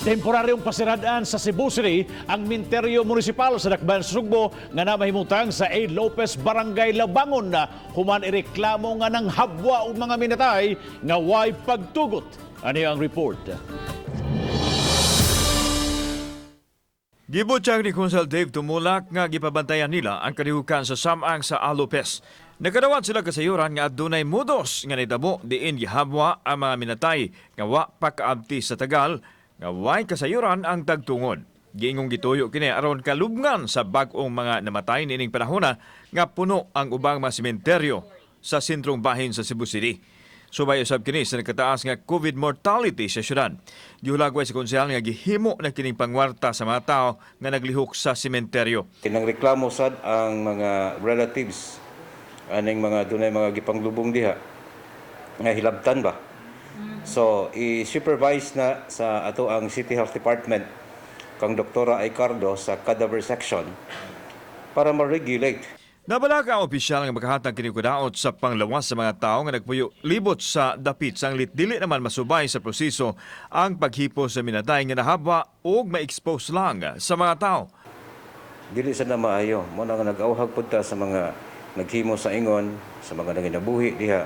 Temporaryong pasiradaan sa Cebu City ang Minteryo Munisipal sa Dakbayan sa Sugbo nga namahimutang sa A. Lopez, Barangay Labangon na human ireklamo nga nang habwa og mga minatay nga way pagtugot. Ani ang report. Gibutyag ni Konsehal Dave Tumulak nga gipabantayan nila ang kalihukan sa samang sa A. Lopez. Nakadawat sila kasayuran nga adunay mudos nga nitabo diin gihabwa ang mga minatay nga wa pa kaabti sa tagal nga way kasayuran ang tagtungod. Giingong gituyo kini aron kalubngan sa bag-ong mga namatay niining panahona nga puno ang ubang mga sementeryo sa sentrong bahin sa Cebu City. Subay usab kini sa nakataas nga COVID mortality sa syudad. Gihulagway sa konsehal nga gihimo na kining pangwarta sa mga tao nga naglihok sa sementeryo. Nang reklamo sad ang mga relatives aning mga dunay mga gipanglubong diha nga hilabtan ba. So i-supervise na sa ato ang City Health Department kang Doktora Icardo sa cadaver section para ma-regulate. Nabalaka ang opisyal nga makahatag kini kudaot sa panglawas sa mga tao nga nagpuyo libot sa dapit sanglit dili naman masubay sa proseso ang paghipo sa minatay nga nahabwa og ma-expose lang sa mga tao. Dili sa na maayo mo na nga nag-auhag pud ta sa mga naghimo sa ingon sa mga nanginabuhi diha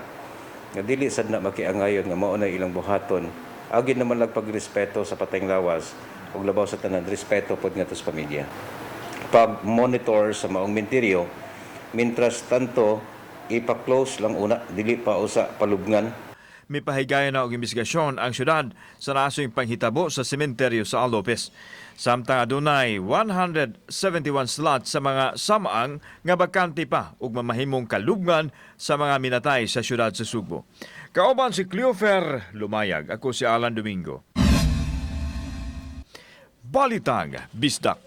nga dili sad na makiangayon nga mao na ilang buhaton. Agin naman lang pagrespeto sa patayng lawas ug labaw sa tanan, respeto pod ngadto sa pamilya. Pag monitor sa maong menteryo, mintras tanto ipa-close lang una, dili pa usa palubngan. Mipahigayon na og investigasyon ang syudad sa nasoy panghitabo sa sementeryo sa A. Lopez. Samtang adunay 171 slots sa mga samang nga bakante pa ug mamahimong kalubngan sa mga minatay sa syudad sa Sugbo. Kauban si Cleofer Lumayag, ako si Alan Domingo. Balitang Bisdak.